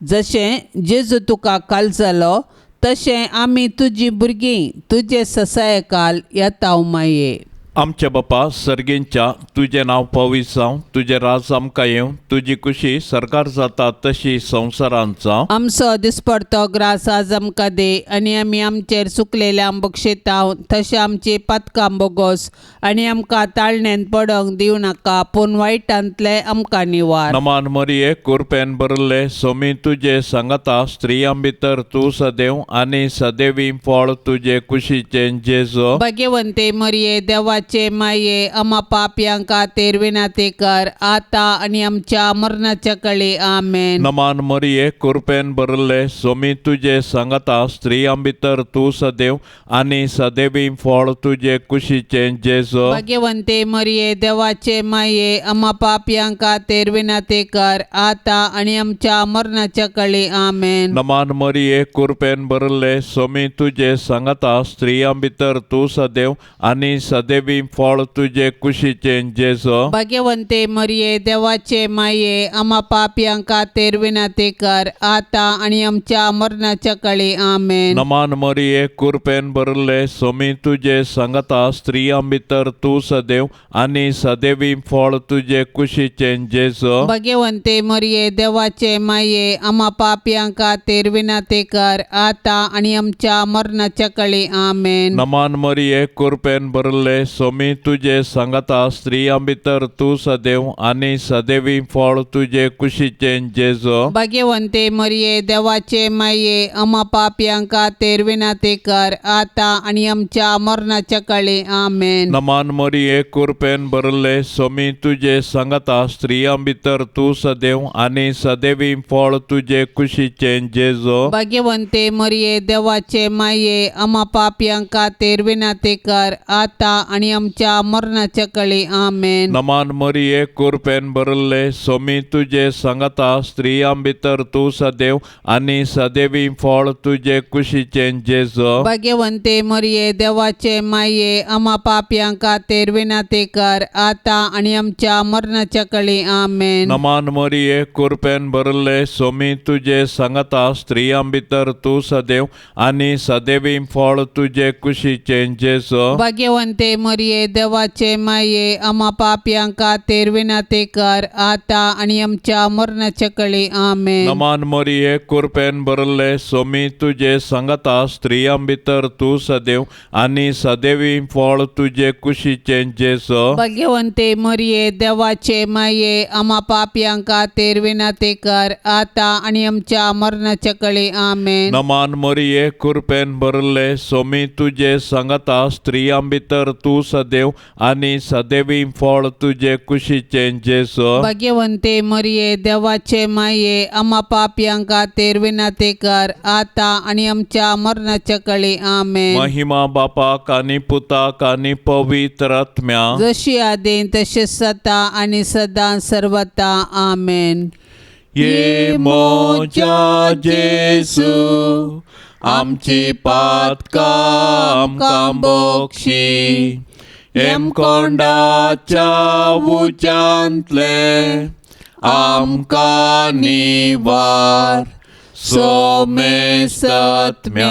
जशें जेजू तुका काल जालो तशें आमी तुजीं भुरगीं तुजे ससायकाल येता माये. आमच्या बापा सर्गींच्या, तुजें नांव पवित्र जावं, तुजें राज आमकां येवं, तुजी कुशी सरकार जाता तशी संवसारांत जावं. आमचो दिसपडतो ग्रास आज आमकां दी आनी आमी आमचेर चुकलेल्या बक्षेताव तशें आमची पातकां बोगोस आनी आमकां ताळण्यांत पडोंक दिवं नाका, पूण वायटांतले आमकां निवार. नमान मरिये, कुरपेन भरिल्ले, सोमी तुजे सांगाता, स्त्रियां भितर तूं सदैव आनी सदैवी फळ तुजे कुशीचें जेजो. भाग्यवंते मरिये, देवाची देवाचे माये आमा पापयां खातीर विनंती कर आतां आनी आमच्या मरणाच्या कळी. आमेन. नमान मरिये, कृपेन भरिल्ले, सोमी तुजे सांगाता, स्त्रियां भितर तूं सदैव आनी सदैवी फळ तुजे कुशीचें जेजू. भाग्यवंते मरिये, देवाचे माये आमा पापयां खातीर विनंती कर आतां आनी आमच्या मरणाच्या कळी. आमेन. नमान मरिये, कृपेन भरिल्ले, सोमी तुजे सांगाता, स्त्रियां भितर तूं सदैव आनी सदैवी फळ तुजे कुशीचें जेजू. भाग्यवंते मरिये, देवाचे माये आमा पापयां खातीर विनंती कर आतां आनी आमच्या मरणाच्या कळी. आमेन. नमान मरिये, कृपेन भरिल्ले, सोमी तुजे सांगाता, स्त्रियां भितर तूं सदैव आनी सदैवी फळ तुजे कुशीचें जेजू. भाग्यवंते मरिये, देवाचे माये आमा पापयां खातीर विनंती कर आतां आनी आमच्या मरणाच्या कळी. आमेन. नमान मरिये, कृपेन भरिल्ले, सोमी तुजे सांगाता, स्त्रियां भितर तूं सदैव आनी सदैवी फळ तुजे कुशीचें जेजू. भाग्यवंते मरिये, देवाचे माये आमा पापयां खातीर विनंती कर आतां आनी आमच्या मरणाच्या कळी. आमेन. नमान मरिये, कृपेन भरिल्ले, सोमी तुजे सांगाता, स्त्रियां भितर तूं सदैव आनी सदैवी फळ तुजे कुशीचें जेजू. भाग्यवंते मरिये, देवाचे माये आमा पापयां खातीर विनंती कर आतां आनी आमच्या मरणाच्या कळी. आमेन. नमान मरिये, कृपेन भरिल्ले, सोमी तुजे सांगाता, स्त्रियां भितर तूं सदैव आनी सदैवी फळ तुजे कुशीचें जेजू. भाग्यवंते मरिये, देवाचे माये आमा पापयां खातीर विनंती कर आतां आनी आमच्या मरणाच्या कळी. आमेन. नमान मरिये, कृपेन भरिल्ले, सोमी तुजे सांगाता, स्त्रियां भितर तूं सदैव आनी सदैवी फळ तुजे कुशीचें जेजू. भाग्यवंते मरिये, देवाचे माये आमा पापयां खातीर विनंती कर आतां आनी आमच्या मरणाच्या कळी. आमेन. नमान मरिये, कृपेन भरिल्ले, सोमी तुजे सांगाता, स्त्रियां भितर तूं सदैव आनी सदैवी फळ तुजे कुशीचें जेजू. भाग्यवंते मरिये, देवाचे माये आमा पापयां खातीर विनंती कर आतां आनी आमच्या मरणाच्या कळी. आमेन. नमान मरिये, कृपेन भरिल्ले, सोमी तुजे सांगाता, स्त्रियां भितर तूं सदैव आनी सदैवी फळ तुजे कुशीचें जेजू. भाग्यवंते मरिये, देवाचे माये आमा पापयां खातीर विनंती कर आतां आनी आमच्या मरणाच्या कळी. आमेन. महिमा बापाक आनी पुताक आनी पवित्र आत्म्या, जशी आदीं तशें सता आनी सदां सर्वता. आमेन. ये मोजा जेसू, आमची पातकां आमकां बोक्षी, हेमकोंडाच्या उज्यांतले आमकां निवार, सोमेसत्म्या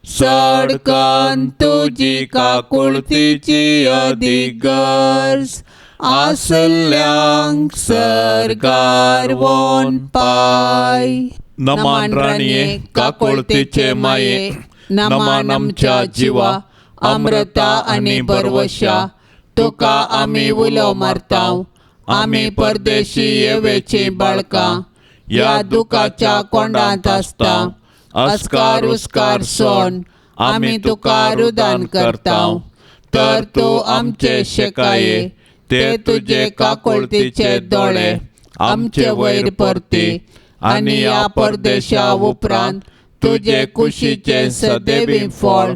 सडकन तुजी काकुळतीची अदीक गरज आसल्यांक सरकार वोन पाय. नमान राणये, काकुळतीचे माये, नमान आमच्या जिवा, अमृता आनी बरवशा, तुका आमी उलो मारताव. आमी परदेशी येवेची बाळकां ह्या दुखाच्या कोंडांत आसता. अस्कार उस्कार सोन आमी तुका रुदान करताव. तर तूं आमचे शेकाये ते तुजे काकुळतीचे दोळे आमचे वयर परती आनी ह्या परदेशा उपरांत तुजे कुशीचें सदैवी फळ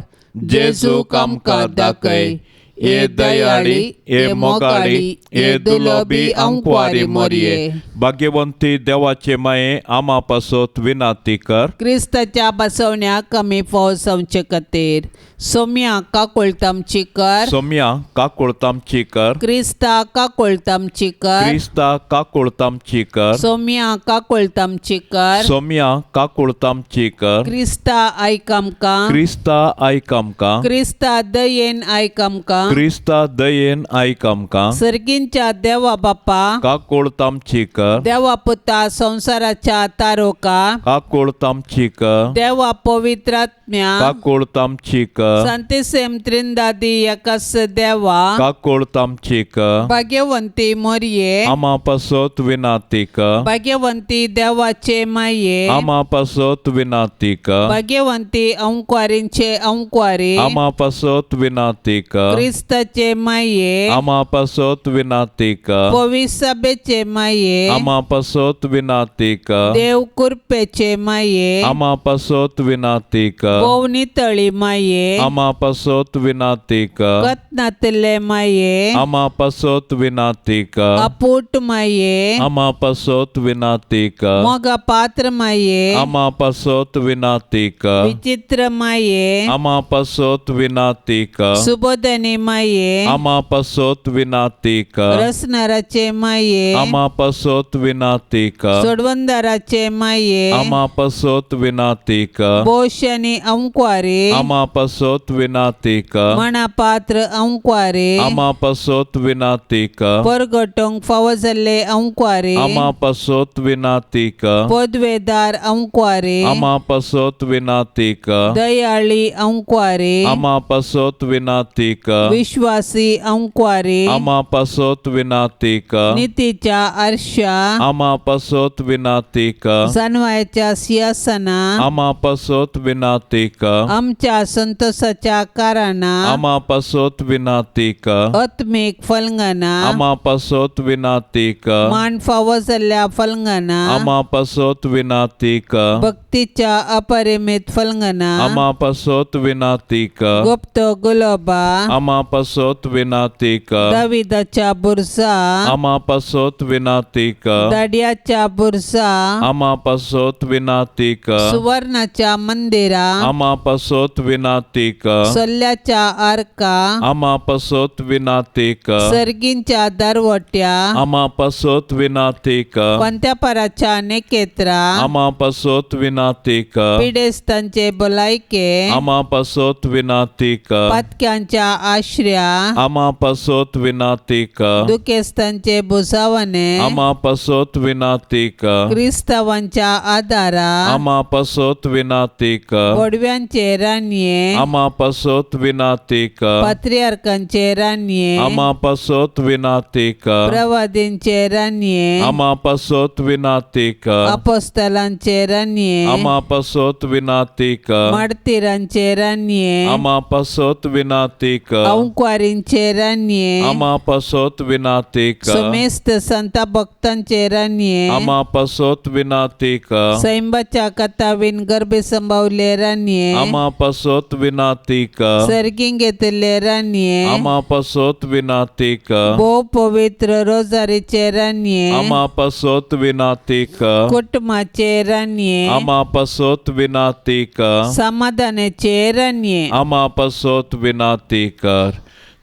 जेजूक आमकां दाखय. हे दयाळी, हे मोगाळी, हे दुलोबी अंकवारी मोरये, भाग्यवंती देवाचे माये, आमा पासत विनाती कर. क्रिस्ताच्या बसवण्याक आमी पावसावचे खातीर सोम्या काकुळतामची कर. सोम्या काकुळतामची कर. क्रिस्ता काकुळतामची कर. क्रिस्ता काकुळतामची कर. सोम्या काकुळतामची कर. सोम्या काकुळतामची कर. क्रिस्ता आयक आमकां. क्रिस्ता आयक आमकां. क्रिस्ता दयेन आयक आमकां. क्रिस्ता दयेन आयक आमकां. सर्गींच्या देवा बापा काकुळतामची कर. देवा पुता संवसाराच्या तारोका काकुळतामची कर. देवा पवित्रात्म्या काकुळतामची कर. सांतिसेम त्रिंदादी एकास देवा काकुळतामची कर. भाग्यवंती मोरये आमा पासत विनाती कर. भाग्यवंती देवाचे माये आमा पासत विनाती कर. भाग्यवंती अंकवारींचे अंकवारी आमा पासत विनाती कर. क्रिस्ताचे माये आमा पासत विनाती कर पविसाबेचे माये आमा पासत विनाती कर देव कुरपेचे माये आमा पासत विनाती कर भोवनी तळी माये आमा पासत विनाती कर कतनातले माये आमा पासत विनाती कर अपूट माये आमा पासत विनाती कर मोगा पात्र माये आमा पासत विनाती कर विचित्र माये आमा पासत विनाती कर सुबोधनी माये आमा पासत विनाती कर रसनाराचे माये आमा पासत विनाती कर सोडवंदाराचे माये आमा पासत विनाती कर बोशनी अंक्वारे आमा पासत विनाती कर मणा पात्र अंक्वारे आमा पासत विनाती कर परगटोंक फावो जाल्ले अंक्वारे आमा पासत विनाती कर पदवेदार अंक्वारे आमा पासत विनाती कर दयाळी अंक्वारे आमा पासत विनाती कर विश्वासी अंक्वारे आमा पासत विनाती कर नितीच्या आरशा आमा पासत विनाती कर जानवायच्या सिंहासना आमा पासत विनाती कर आमच्या संतोषाच्या कारणां आमा पासत विनाती कर आत्मीक फलंगना आमा पासत विनाती कर मान फावो जाल्ल्या फलंगना आमा पासत विनाती कर भक्तीच्या अपरिमित फलंगना आमा पासत विनाती कर गुप्त गुलोबा आमा पासत विनाती कर दाविदाच्या बुरसा आमा पासत विनाती कर दाडियाच्या बुरसा आमा पासत विनाती कर सुवर्णाच्या मंदिरा आमा पासत विनाती कर सल्ल्याच्या आरका आमा पासत विनाती कर सर्गींच्या दरवट्या आमा पासत विनाती कर पंत्यापराच्या नेकेत्रा आमा पासत विनाती कर पिडेस्तांचे भलायके आमा पासत विनाती कर पातक्यांच्या आश्र्या आमा पासत विनाती कर दुखेस्तांचे भुजावणे आमा पासत विनाती कर क्रिस्तावांच्या आदारा आमा पासत विनाती कर बोडव्यांचे रानये आमा पासत विनाती कर पात्रियार्कांचे रानये आमा पासत विनाती कर प्रवादींचे रानये आमा पासत विनाती कर अपोस्तलांचे रानये आमा पासत विनाती कर मार्तीरांचे रानये आमा पासत विनाती कर अंक्वारींचे रानये आमा पासत विनाती कर समेस्त संता भक्तांचे रानये आमा पासत विनाती कर सैंबाच्या कथावीन गर्भे संभावले रानये आमा पासत विनाती कर सर्गीं घेतिल्ले रानये आमा पासत विनाती कर भोव पवित्र रोजारीचे रानये आमा पासत विनाती कर कुटुंबाचे रानये आमा पासत विनाती कर समाधानाचे रानये आमा पासत विनाती कर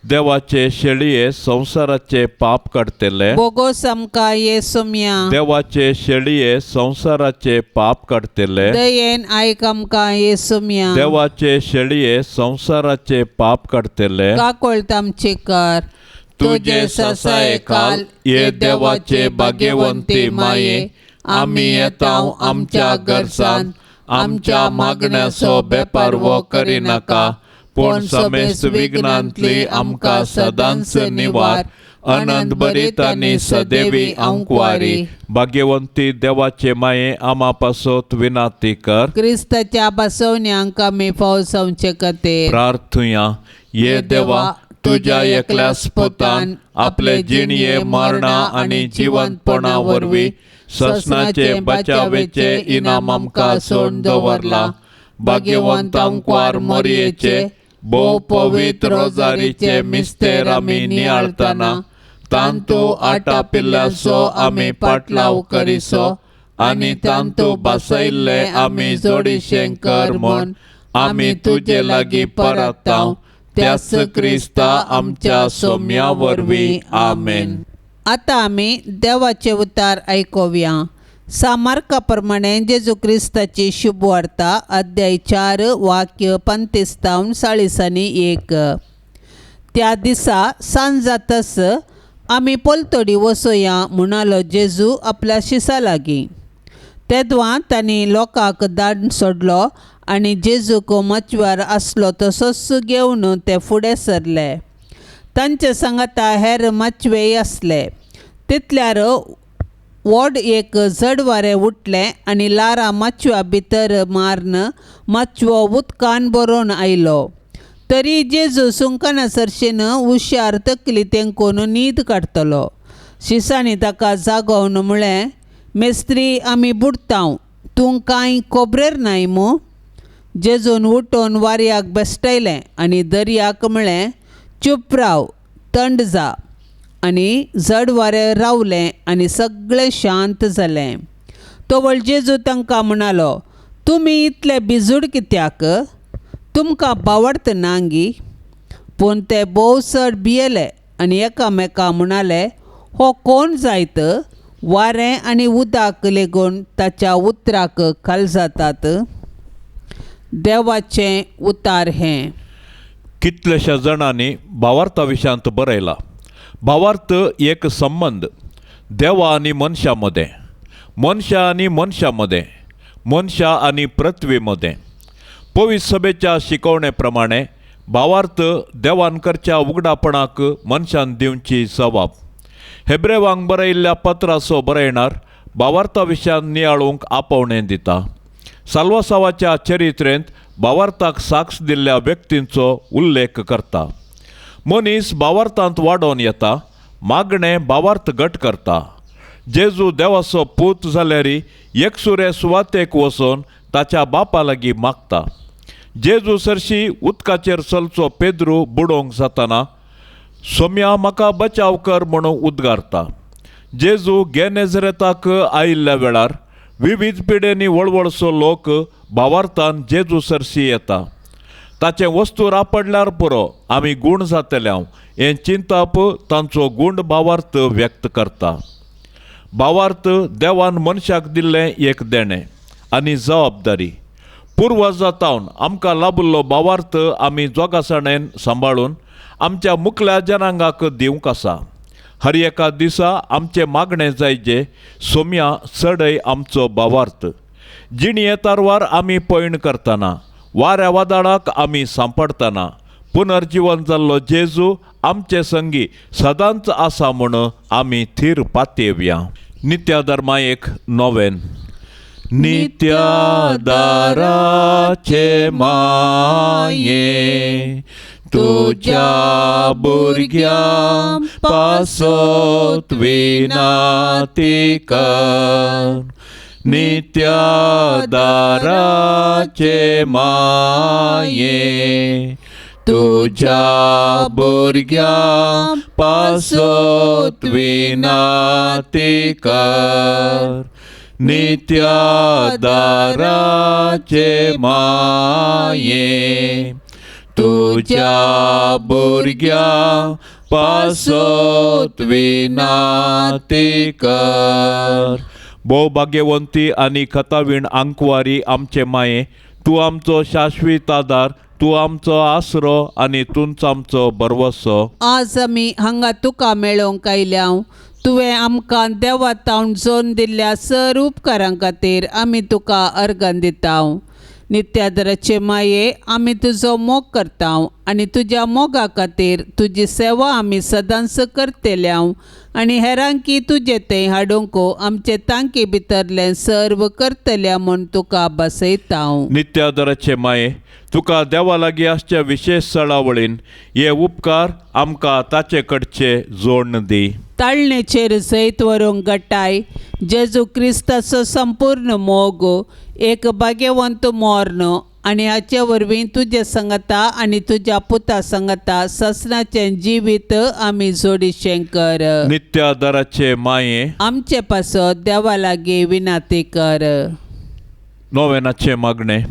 देवाचे शेळये संवसाराचे पाप काडटले बोगोस आमकां येसुम्या देवाचे शेळये संवसाराचे पाप काडटले दयेन आयक आमकां येसुम्या देवाचे शेळये संवसाराचे पाप काडटले काकोळत आमची कर तुजे ससायेखाल ये देवाचे भाग्यवंती माये आमी येता आमच्या गरजान आमच्या मागण्याचो बेपारवो करिनाका पूण समेस्त विघ्नांतली आमकां सदांच निवार अनंत बरीत आनी सदैवी आंकवारी भाग्यवंती देवाचे माये आमा पासत विनाती कर क्रिस्ताच्या बसवण्यांक आमी फाव जावचे खातीर प्रार्थुया ये देवा तुज्या एकल्याच पुतान आपले जिणये मरणा आनी जिवंतपणा वरवीं ससनाचे बचावेचे इनाम आमकां सोडून दवरला भाग्यवंत आंकवार मोरयेचे भोव पवित्र रोजारीचे मिस्तेर आमी नियाळतना तांतू आटापिल्ल्याचो आमी पाटलाव करिसो आनी तांतू बसयल्ले आमी जोडीशें कर म्हूण आमी तुजे लागीं परतांव त्याच क्रिस्ता आमच्या सोम्या वरवीं आमेन. आतां आमी देवाचे उतार आयकुया. सामार्का प्रमाणे जेजू क्रिस्ताची शुभवार्ता अध्याय 4 वाक्य 35 तावन 41. त्या दिसा सांज जातस आमी पलतडी वसोया म्हणालो जेजू आपल्या शिसा लागीं. तेदवां तांणी लोकांक दाड सोडलो आनी जेजूक मचव्यार आसलो तसोच घेवन ते फुडें सरले. तांचे सांगाता हेर माचवेय आसले. तितल्यार व्हड एक जड वारें उठलें आनी लारां माचव्या भितर मारून माचवो उदकान भरून आयलो. तरी जेजू सुंकना सरशेन हुशार तकली तेंकून न्हीद काडटलो. शिसांनी ताका जागोवन म्हळें, मेस्त्री आमी बुडतांव, तूं कांय खबरेर नाय मू? जेजून उठोवन वाऱ्याक बेश्टयलें आनी दर्याक म्हळें, चूप राव, थंड जा. आनी जड वारें रावलें आनी सगळें शांत जालें. तवळ जेजू तांकां म्हणालो, तुमी इतले बिजूड कित्याक? तुमकां बावडत नांगी? पूण ते भोव चड भियेले आनी एकामेका म्हणाले, हो कोण जायत? वारें आनी उदक लेगून ताच्या उतराक खाल जातात. देवाचें उतार हें. कितल्याश्या जाणांनी भावार्था विशयांत बरयला. भावार्थ एक संबंद देवा आनी मनशा मदें, मनशा आनी मनशा मदें, मनशा आनी पृथ्वी मदें. पवित्र सभेच्या शिकवणे प्रमाणे भावार्थ देवान करच्या उगडापणाक मनशान दिवची जबाब. हेब्रेवांक बरयल्ल्या पत्राचो बरयणार भावार्था विशयान नियाळूंक आपोवणें दिता. साल्वासावाच्या चरित्रेंत भावार्थाक साक्ष दिल्ल्या व्यक्तींचो उल्लेख करता. मनीस भावार्थांत वाडोवन येता, मागणें भावार्थ घट करता. जेजू देवाचो पूत जाल्यार एकसुरे सुवातेक वचून ताच्या बापा लागीं मागता. जेजू सरशी उदकाचेर चलचो पेद्रू बुडोवंक जाताना सोम्या म्हाका बचाव कर म्हणून उद्गारता. जेजू गेनेजरेताक आयिल्ल्या वेळार विविध पिडेंनी वळवळसो लोक भावार्थान जेजू सरशी येता. ताचें वस्तू रापडल्यार पुरो आमी गूण जातले हांव हें चिंतप तांचो गूण भावार्थ व्यक्त करता. भावार्थ देवान मनशाक दिल्लें एक देणें आनी जबाबदारी. पुर्वजां तावन आमकां लाबिल्लो भावार्थ आमी जोगासाणेन सांबाळून आमच्या मुखल्या जनांगाक दिवंक आसा. हर एका दिसा आमचें मागणें जायजे सोम्या चडय आमचो भावार्थ. जिणये तारवार आमी पयण करतना, वाऱ्या वादळाक आमी सांपडटना पुनर्जिवन जाल्लो जेजू आमचे संगी सदांच आसा म्हूण आमी थीर पातयेवया. नित्या धर्मा एक नोवेन. नित्या दाराचे माये तुज्या भुरग्यां पासत विनाती कर. नित्या दाराचे माये तुज्या भुरग्यां पासत विनाती कर. नित्या दाराचे माये तुज्या भुरग्यां पासत विनाती कर. भोव भाग्यवंती आनी कथावीण आंकवारी आमचे माये, तूं आमचो शाश्वीत आदार, तूं आमचो आसरो आनी तूंच आमचो भरवसो. आज आमी हांगा तुका मेळोवंक आयल्या. तुवें आमकां देवा तावन जोन दिल्ल्या सर उपकारां खातीर आमी तुका अर्गां दिता. नित्यादराचे माये, आमी तुजो मोग करता आनी तुज्या मोगा खातीर तुजी सेवा आमी सदांच करतल्या आनी हेरांकी तुजें तें हाडूंक आमचे तांकी भितरलें सर्व करतल्या म्हूण तुका बसयता. नित्यादराचे माये, तुका देवा लागीं आसच्या विशेश चळावळीन हे उपकार आमकां ताचे कडचे जोडण दी. ताळणेचेर जैत व्हरूंक गटाय जेजू क्रिस्ताचो संपूर्ण मोग, एक भाग्यवंत मर्ण आनी हाचे वरवीं तुजे संगता आनी तुज्या पुता संगता ससनाचें जिवीत आमी जोडीशें कर. नित्यादराचे माये, आमचे पासत देवा लागीं विनाती कर. नोवेनाचें मागणें.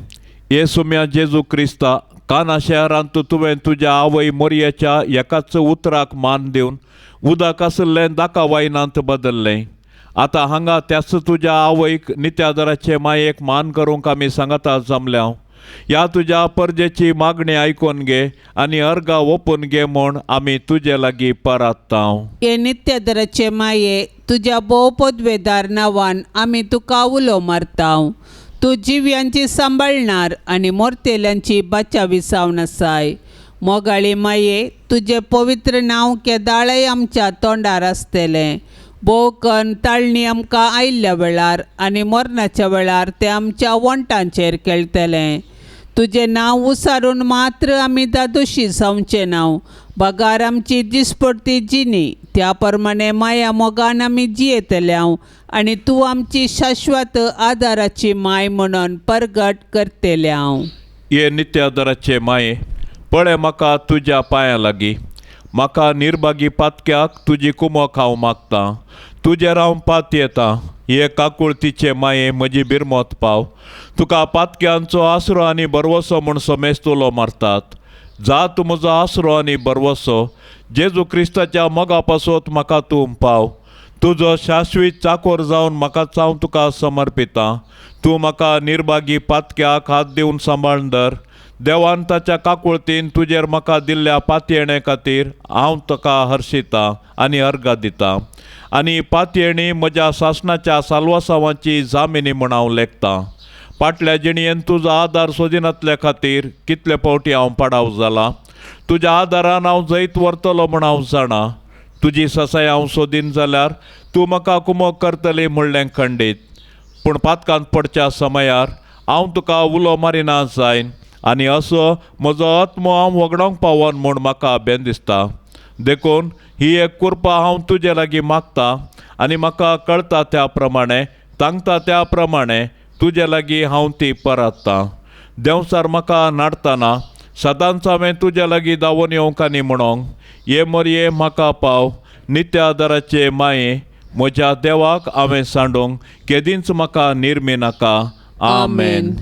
हे सुम्या जेजू क्रिस्ता, काना शहरांत तुवें तुज्या आवय मोरयेच्या एकाच उतराक मान दिवन उदक आशिल्लें दाका वायनांत बदल्लें. आतां हांगा त्याच तुज्या आवयक नित्यादराचे मायेक मान करूंक आमी सांगाता जमल्या. ह्या तुज्या परजेची मागणी आयकून घे आनी अर्गां ओपून घे म्हूण आमी तुजे लागीं परात्ता. हे नित्यादराचे माये, तुज्या भोव पदवेदार नांवान आमी तुका उलो मारता. तूं जिव्यांची सांबाळणार आनी मोरतेल्यांची बाचावी जावन आसाय. मोगाळी माये, तुजें पवित्र नांव केदाळय आमच्या तोंडार आसतलें. भोव कन्न ताळणी आमकां आयिल्ल्या वेळार आनी मरणाच्या वेळार तें आमच्या वण्टांचेर खेळटलें. तुजें नांव उसारून मात्र आमी दादोशी जावचें नांव बगार आमची दिसपडती जिणी त्या प्रमाणे माया मोगान आमी जियेतले हांव आनी तूं आमची शाश्वत आदाराची माय म्हणून परगट करतले हांव. ये नित्यादराचे माये, पळय म्हाका तुज्या पांयां लागीं, म्हाका निर्भागी पातक्याक तुजी कुमक हांव मागतां, तुजेर हांव पातयेतां. हे काकुळतीचे माये म्हजी बिरमत पाव. तुका पातक्यांचो आसरो आनी बरवसो म्हूण समेस्त उलो मारतात. जा तूं म्हजो आसरो आनी बरवसो, जेजू क्रिस्ताच्या मोगा पासत म्हाका तूं पाव. तुजो शाश्वीत चाकोर जावन म्हाका हांव तुका समर्पितां. तूं म्हाका निर्भागी पातक्याक हात दिवन सांबाळून धर. देवान ताच्या काकुळतीन तुजेर म्हाका दिल्ल्या पातयेणे खातीर हांव तुका हर्शितां आनी अर्गां दितां आनी पातयेणी म्हज्या सासणाच्या साल्वासांवाची जामिनी म्हूण हांव लेखतां. फाटल्या जिणयेन तुजो आदार सोदिनातल्या खातीर कितले फावटी हांव पाडाव जाला. तुज्या आदारान हांव जैत व्हरतलो म्हूण हांव जाणा. तुजी ससाय हांव सोदीन जाल्यार तूं म्हाका कुमक करतली म्हणलें खंडीत. पूण पातकांत पडच्या समयार हांव तुका उलो मारिना जायन आनी असो म्हजो आत्मो हांव वगडावंक पावन म्हूण म्हाका बेन दिसता. देखून ही एक कृपा हांव तुजे लागीं मागता आनी म्हाका कळटा त्या प्रमाणे तांगता त्या प्रमाणे तुजे लागीं हांव ती परततां. देंवचार म्हाका नाडतना सदांच हांवें तुजे लागीं धांवून येवंक आनी म्हणोंक ये मोरये म्हाका पाव. नित्य आदाराचे माये म्हज्या देवाक हांवें सांडूंक केदींच म्हाका निर्मी नाका. आमेन.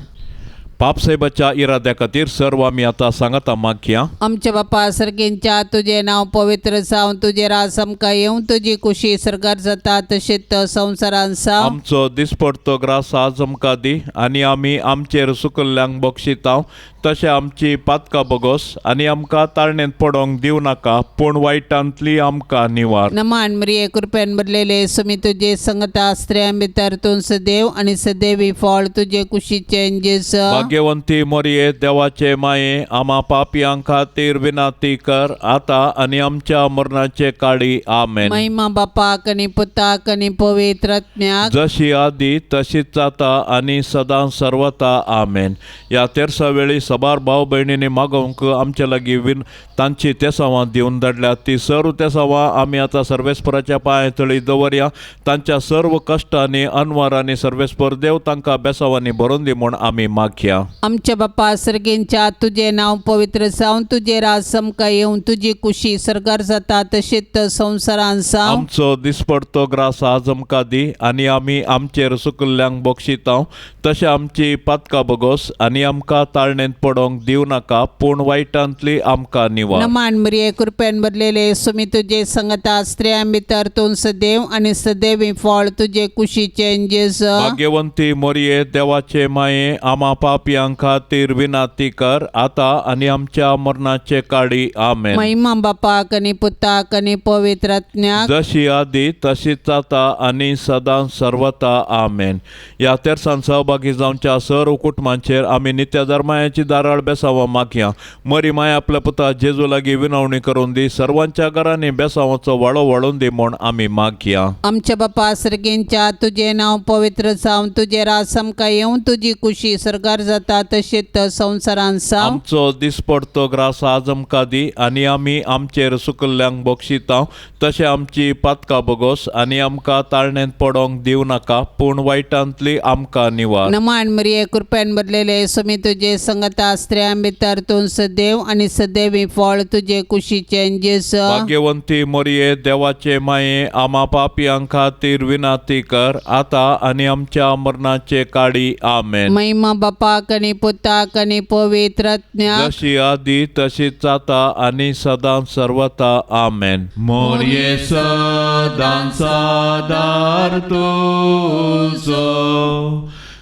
पापसाहेबाच्या इराद्या खातीर सर्व आमी आतां सांगाता मागया. आमच्या बापा सर्गींच्या तुजें नांव पवित्र जावं, तुजें राज आमकां येवं, तुजी कुशी सरकार जाता तशेंच संवसारान जावं. आमचो दिसपडतो ग्रास आज आमकां दी आनी आमी आमचेर सुकल्ल्यांक बक्षितांव तशें आमची पातकां बगोस आनी आमकां ताळणेंत पडोंक दिवं नाका पूण वायटांतली आमकां निवार. नमान मरिये कृपेन भरलेले सुमी तुजे संगता स्त्रियां भितर तूं सदैव आनी सदैवी फळ तुजे कुशीचें जेजू. भाग्यवंती मोरये देवाचे माये आमा पापयां खातीर विनंती कर आतां आनी आमच्या मरणाचे काळी. आमेन. महिमा बापाक आनी पुताक आनी पवित्र आत्म्याक, जशी आदी तशीच जाता आनी सदां सर्वता. आमेन. ह्या तेरसा वेळी सबार भाव भयणींनी मागोवंक आमचे लागीं विन तांची तेसांवां दिवन धाडल्या. ती सर्व तेसांवां आमी आतां सर्वेस्पराच्या पांय तळी दवरया. तांच्या सर्व कश्टांनी अनवारांनी सर्वेस्पर देव तांकां बेसांवांनी भरून दी म्हूण आमी मागया. आमच्या बापा सर्गींच्या तुजें नांव पवित्र जावं, तुजें राज आमकां येवं, तुजी कुशी सरकार जाता तशेंच संवसारान जावं. आमचो दिसपडतो ग्रास आज आमकां दी आनी आमी आमचेर सुकल्ल्यांक बक्षितांव तशें आमची पातकां बगोस आनी आमकां ताळणेंत पडोंक दिवं नाका पूण वायटांतली आमकां निवार. नमान मरिये कृपेन भरलेले सुमी तुजे संगता स्त्रियां भितर तूं सदैव आनी सदैवी फळ तुजे कुशीचें जेजू. भाग्यवंती मोरये देवाचे माये आमा पापयां खातीर विनंती कर आतां आनी आमच्या मरणाचे काळी. आमेन. महिमा बापाक आनी पुताक आनी पवित्र आत्म्याक, जशी आदी तशीच जाता आनी सदां सर्वता. आमेन. ह्या तेरसान सहभागी जावच्या सर्व कुटुंबांचेर आमी नित्य धर्मायाची दाराळ बेसांवां मागया. मरी माया आपल्या पुता जेजू लागीं विनवणी करून दी. सर्वांच्या घरांनी बेसांवाचो वाळो वाळून दी म्हूण आमी मागया. आमच्या बापा सर्गींच्या तुजें नांव पवित्र जावं, तुजें राज आमकां येवं, तुजी कुशी सरकार जाता तशेंच संवसारान जावं. आमचो दिसपडतो ग्रास आज आमकां दी आनी आमी आमचेर सुकल्ल्यांक बक्षितांव तशें आमची पातकां बगोस आनी आमकां ताळणेंत पडोंक दिवं नाका पूण वायटांतली आमकां निवार. नमान मरिये कृपेन भरलेले सुमी तुजे संगता स्त्रियां भितर तूं सदैव आनी सदैवी फळ तुजे कुशीचें जेजू. भाग्यवंती मोरये देवाचे माये आमा पापयां खातीर विनंती कर आतां आनी आमच्या मरणाचे काळी. आमेन. महिमा बापाक आनी पुताक आनी पवित्र आत्म्याक, जशी आदी तशीच जाता आनी सदां सर्वता. आमेन. मोरये सदां सादार तुजो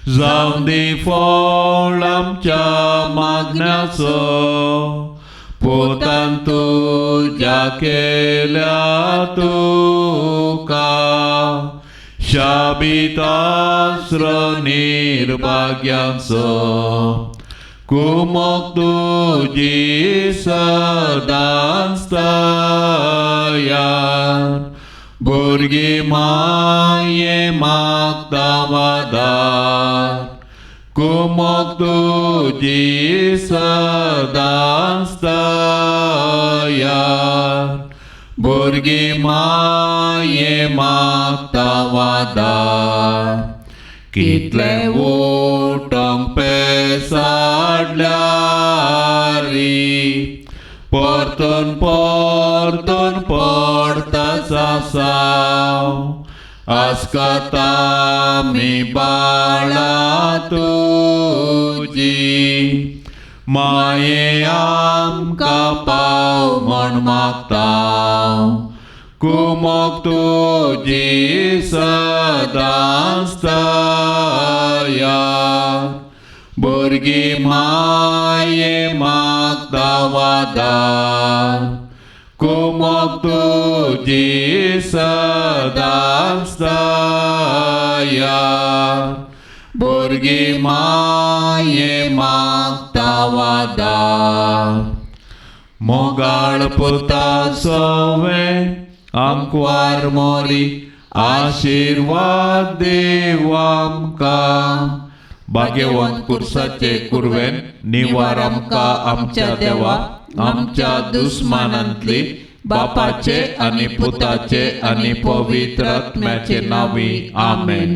जावं दी फळ आमच्या मागण्याचो पोतान तुज्या केल्या तुका शाबितास्र निर्भाग्यांचो कुमक तुजी सदांच तयार भुरगीं माये मागता वादार कुमोक तुजी सदांच तयार भुरगीं माये मागता वादार कितले उठोंक पेसाडल्यारी परतून परतून पडता सासाव आस्कता मी बाळा तुजी माये आमकां पाव म्हण मागता कुमोक तुजी सदांच तयार भुरगीं माये मागता वादार कुमोक तुजी सदांच तयार भुरगीं माये मागता वादार मोगाळ पुता सोवे आमकवार मोरी आशिर्वाद देव आमकां भाग्यवंत कुर्साचे कुरवेन निवार आमकां आमच्या देवा आमच्या दुस्मानांतली बापाचे आनी पुताचे आनी पवित्र आत्म्याचे नांवी आमेन.